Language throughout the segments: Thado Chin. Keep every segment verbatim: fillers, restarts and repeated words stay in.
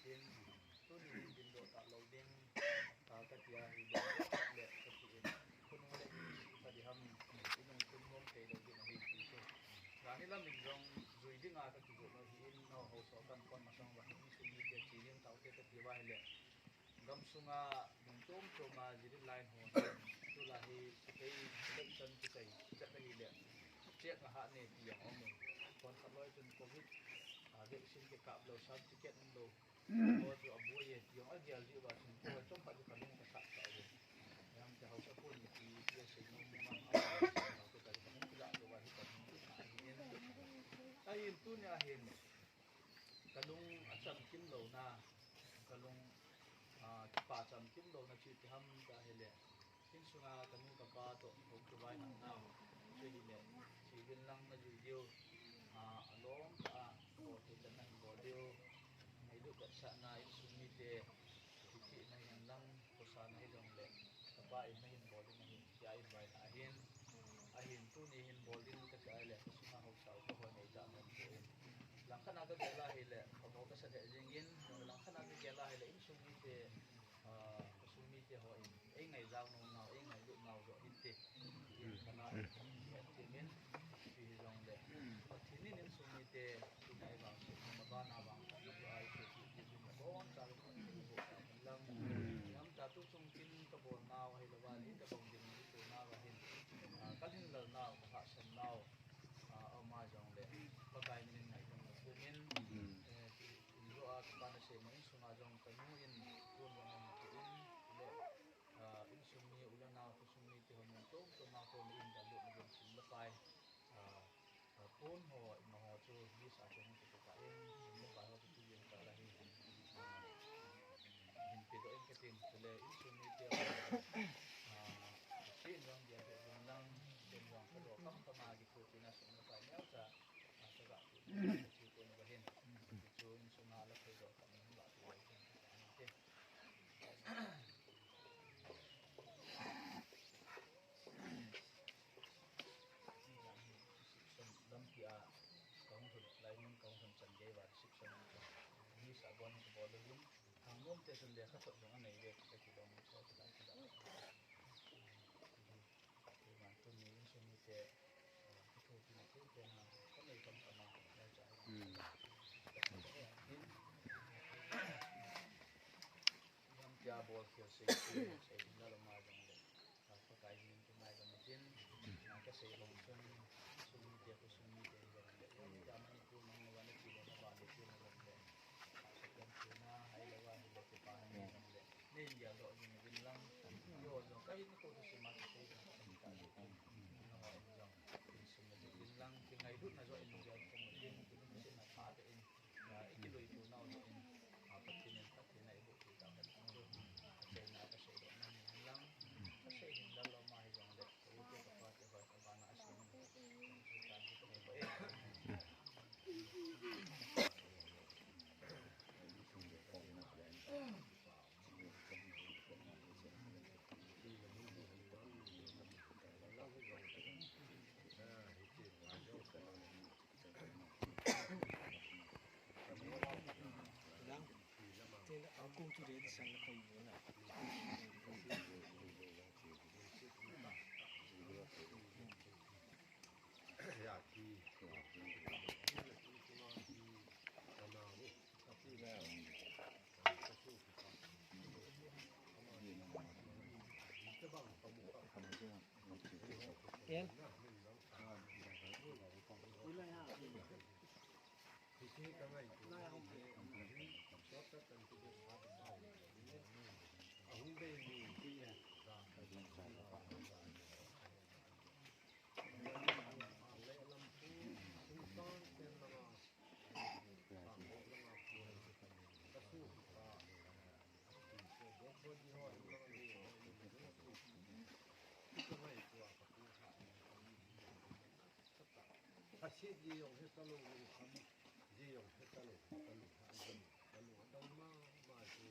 Tin, tuni hin dingdoh talou ding, ah, kati ahile, le kati in, khonung le in, kati ham, inung tun mong thei lou ding ahi ti chu. Dani lam in jong jui dinga kakijui lou ahin, nangho haosa kan kon masang uva hin, insung mite che ding taute kati uva ahile. Gamsunga mun chom choma zirlai ho, tulai hi sepai election kichai chat ahile, check ahah ne ti jong aumin. Kon khat loi chun covid, ah, vaccine kikap lou, certificate umlou. Ko chu aboi e ti jong agel jeh uva chun ko chomkhat chu kalung kasat tauve. Jam te haosa pon ni ti ti asei nom nom a, a, ko ka kalung kila lou uva hi kalung kila ahin. Ahin tunia hin kalung achamkim louna, kalung, ah, kipa chamkim louna chu ipi ham ti ahile, insunga kanu kapa toh hung kivai nau, chu hile, che uvin lang najui diu, ah, alom tah a, bol thei chan nahin bol diu, ngailut vetsahna insung mite, kithina hihen lang, khosahna hijongle, kapa in nahin bol ding ahi, tia invite na ahin, ahin tuni hin bol ding kati ahile, kasunga haosa upa ho neitah nom poi. Langkhat a kagel ahile, kamo kasa lheh jengin, langkhat a kagel ahile, insung mite, ah, insung mite ho in, eingaijao nom nau, eingailut nau joh hinte. Kana, timin, ti hijongle, Pathen in insung mite, tina ivangset, mabana vangset, na bu ai, ti, ti, ti, ti, nabonchauvin, Pathen in bohsa hen lang. Namtah tuchung kin kabol nau, ahilouva, hitobang ding, hiche nau ahin, ah, kalhinlel nau, kahahsat nau, ah, ama jongle, Pakai min in ngaidam napumin, eh, ti, injoh a, kapa nasei ma, insunga jong kanu in, kun jong ahin, ti in, le, ah, insung mi, u le nao, khosung mite ho mun chom choma kon in dallut na bou sim le pai. Ah, ah, pon ho, ima ho chu list a chun kitu kah in, sim le pai ho chu tu yin kah la hi. Ah, hin pedoh in kating, chule insung mite ho, ah, chen jong dia pe jong lang, chen jong kadoh kam kama kithopi na sim le pai neocha, ah, kaga pu, kachi pon ba hin. Chu insunga la thei doh kah in la tu le hin. Lampi a kahung lhun, lai mun kahung lhun chan gei uva reception a chun, mi sabon kabol uvin, thangnom te chun lekha thot jong anei uve, kati dong, kati dong, kati dong. Keiman tuni insung mite, ah, kithopi na thei pen a, kanei kam kam a, lai cha. Hmm. Hin, Lampi a bol khel sei, sei, sei, na lama jongle. Ah, Pakai min kingaidam utin, ah, kasei bang chun, insung mite, khosung mite jongle. Lampi a Manipur nang na vana chile na vale chile jongle. Ah, second chuna, ahilouva, ahile kipa na jongle. Nei geldoh jing uvin lang. Yo, jong, kahin ko tu sima kasei jong, kahin ka jong. Nangho in jong, insung mite uvin lang, kingailutna jong in geldoh uvin, kingailutna pha te in. Ah, ikilui tu nau in, ah, Pathen in, Pathen in eiboh thei tahen lang. Achaina kasei doh na hin lang, kasei hin lang lou ma hijongle, ka u te ka pa te hoi ka bana asei. Asit ji jong he talou, ji jong he talou, talou, talou, talou, talou, ma, ma, ji.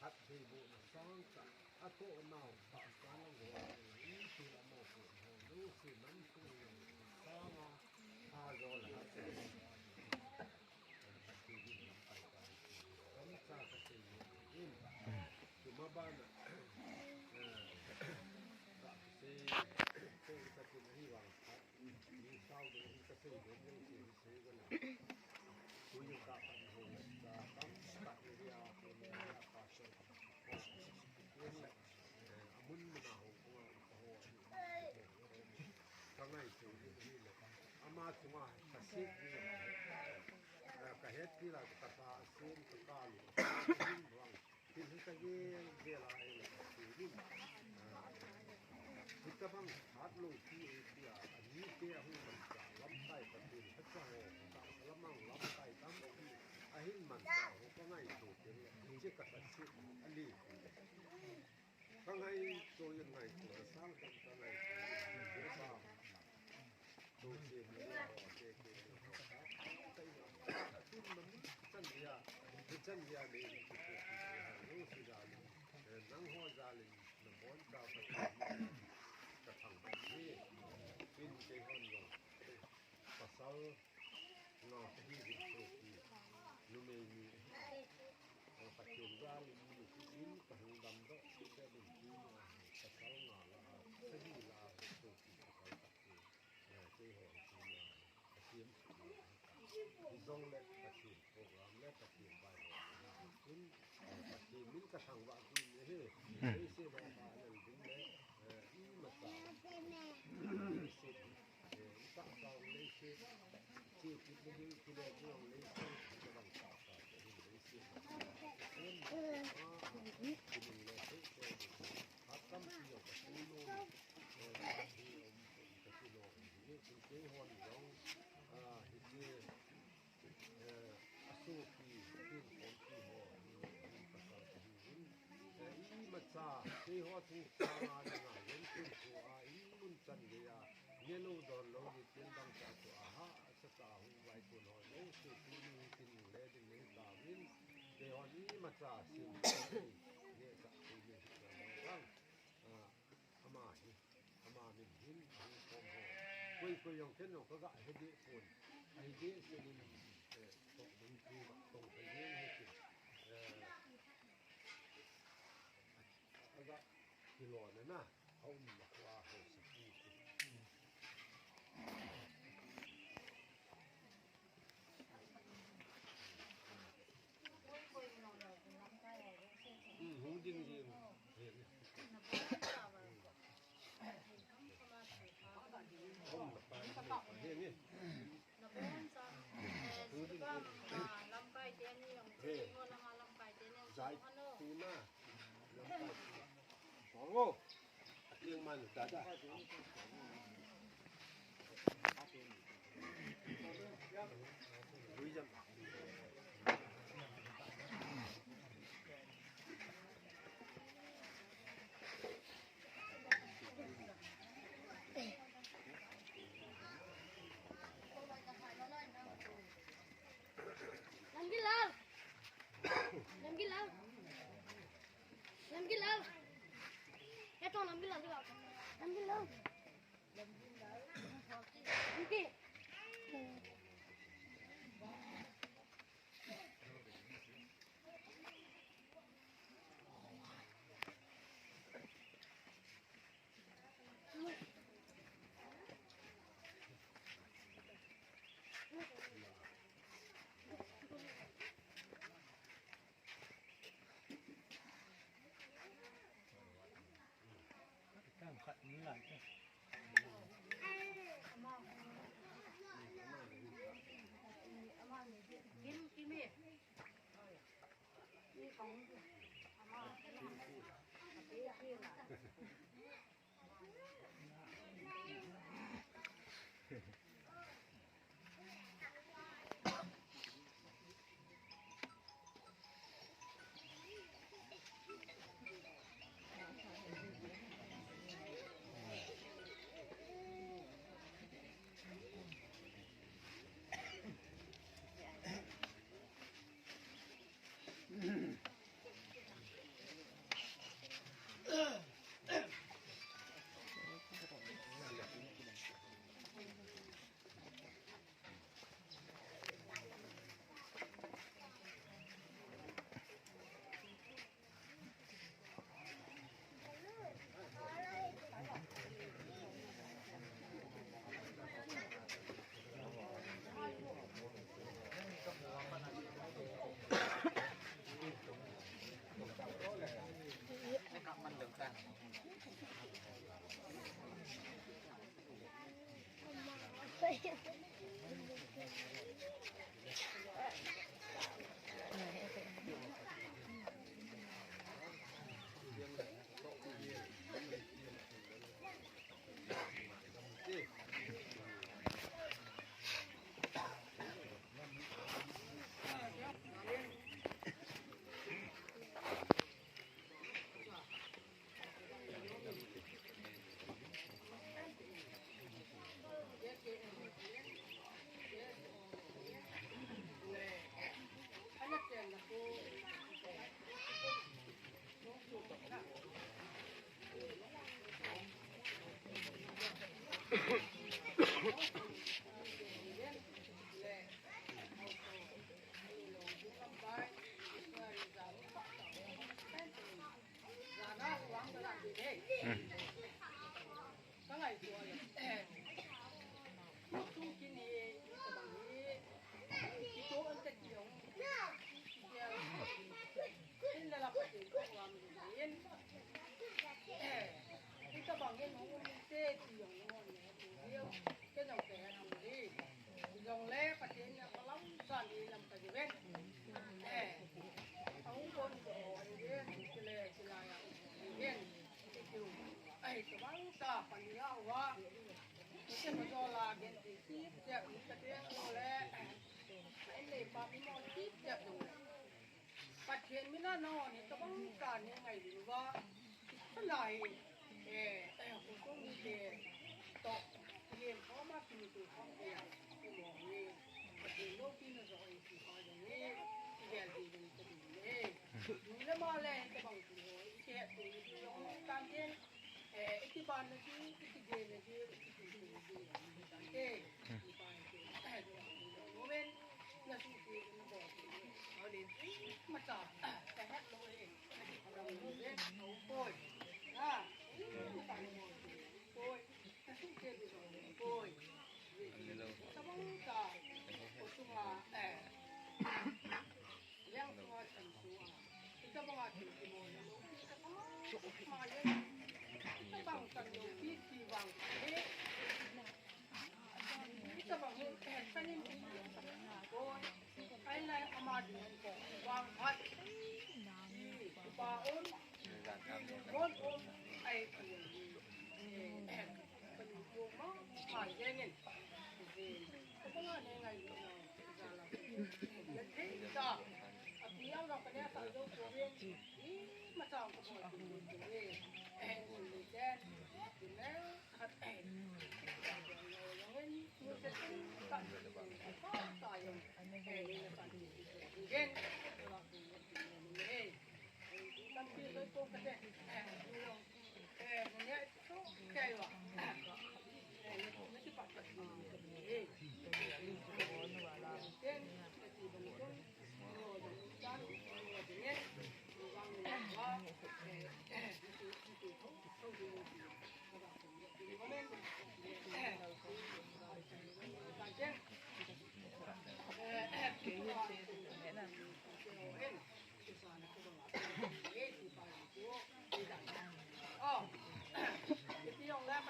Phattheibohna sangtah, atoh nau tahsa lang ho, ipi la mo ko ho, lungset nam sung jong sanga, ajo le ha. Gamcha kasei in, tuma bana, eh, kasei, kasei katin ahi vang khat, mi sao ding ahi kasei ding jong sei, sei gana. Tui ka pan ho, ka kam ka area ko ne ya ka so. Eh, amun mun a ho ko ka ho. Ka ngaito ding ahile, ama chunga ka sep ding, eh, ka het ding la ka sa sem ka kalu, ka sem vang, thil hi ka gel gel a ahile ka sep ding. Eh, hitabang phat lou pi e pi a, amite ahung manchah lamkai Pathen phatcha ho, tahsa lamang lamkai tampi ahin manchah ho ka ngaito ding le, hiche ka sa sep a le. Ka ngaito, ka ngaito, ka sang kan ka ngaito, ka sa. Tuse mi ho, te te mi ho, ka, ka, ka, tun na mun chan dia, mun chan dia le, ni ki ko ki ko ha, yo si da le, eh, nang ho da le, na bon ka ka, ka thang ba ni, pin ke hon lo, pasal, Nga, hi hi sopi, numei ni. Ang Pathen jal in, in kahung damdoh, suse ding pi ni ahi, pasal nga la, sagi la, sopi pasal khat hi. Nga, keiho hi pi ni ahi, Pathen sopi ahi. Hijongle Pathen program le Pathen vai ho hi hin, Pathen min kathangvah kit in ahi. Eise le ka lel ding le, eh, imacha, eise Eh, asopi, tin khompi ho, hin, hin pasal kahi hin. Eh, imacha, keiho chungchang a dinga, len tin thu a, in mun chan gei a, nge lou don lou ni tin dang cha thu a, hahsa cha hung vai kun ho, lou se tu ni tin le ding ni ta vin. Keihon imacha, sin, ni, nge cha tu ni, bang. Ah, Ama hi, ama min hin, ahin khom ho. Koi, koi jong ken jong ka ga he deh pon. Ahi deh se nin, eh, tong ding tu ma, tong thei ding he kin. Eh, a ga kilo na na, a um ma ko a ho sa pu kin. Lamgil lal. Lamgil lal. Lamgil lal. Ya tong lamgil lal. Lamgil lal. Pathen mina nangho ni tabang tah ni ngai lou va. Itanai. Eh, eh, kong ni te. To. Yen ko ma pi tu ko ya. Ku mo ni. Pathen lo pi na zo ai pi pa ni. Yen di ni ta ni. Ni le ma le tabang tu. Ke tu ni lo tan den. Eh, iti ban na di, iti de na di, iti tu tu ni. Tan de. Ni pa ni. Moment.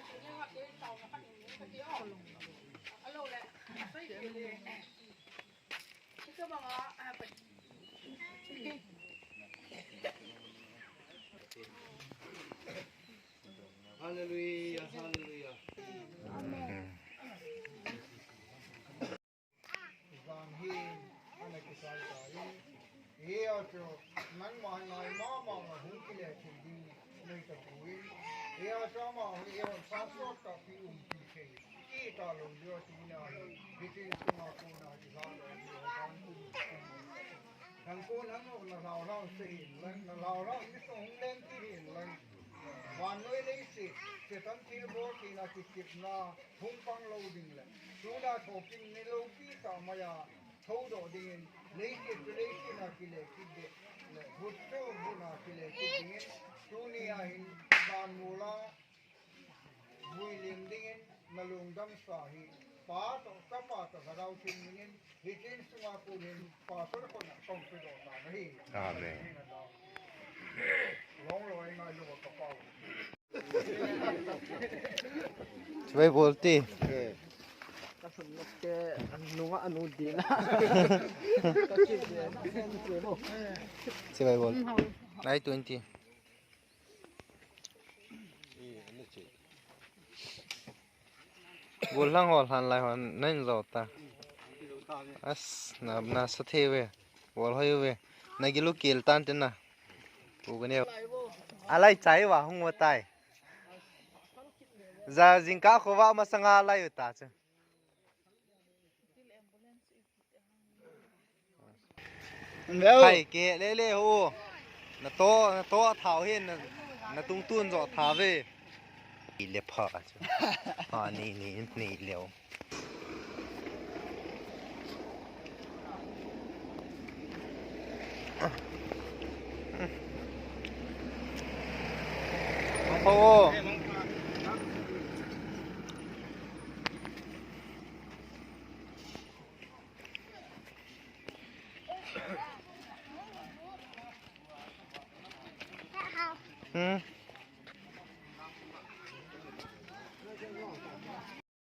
Hallelujah, hallelujah. Amen. Jan hi ana kisai tai. Hia chu nangma ngai mama hung kile thei ding nei tapoi. Hia chu ama hi hia sa sot ta pi um pi thei. Ti ta lo dio tu na hi. Bitin tu ma ko na ki sa lo dio kan tu. Kan ko nang na lao lao se hin, na lao lao ni song leng ki hin lang. Vannoi leiset, Satan thilbol theina kikipna hung pang lou ding le, tuna thopin ni loupi tah maiya thoudoh dingin, leiset chu leiset a kile kit ding le, vut chu vut a kile kit dingin, tunia hin vanmol a vuilim dingin, na lungdamsa hi, Pa toh, Chapa toh, Lhagao Theng minin, hiche in sunga kon hin, Pastor khut a kong pedoh tan ahi. Amen. Long loi ngai lou ka pau. Chibai bol te. Ka sum nok te, an nunga anu dina. Ka kit de, ka kit de mo. Chibai bol. Nine twenty. Gol lang hol han lai hon nan zo ta. As, na, na sa the ve. Gol hoi ve. Na gilu kel tan te na. Pu gane. Alai chai va hung va tai. Za jingkah kho va masanga lai u ta chu. Hai ke le le ho. Na to, na to thau hin, na, na tung tun zo tha ve. I le pha chu. Ha ni, ni, ni leo. Ho. Hmm.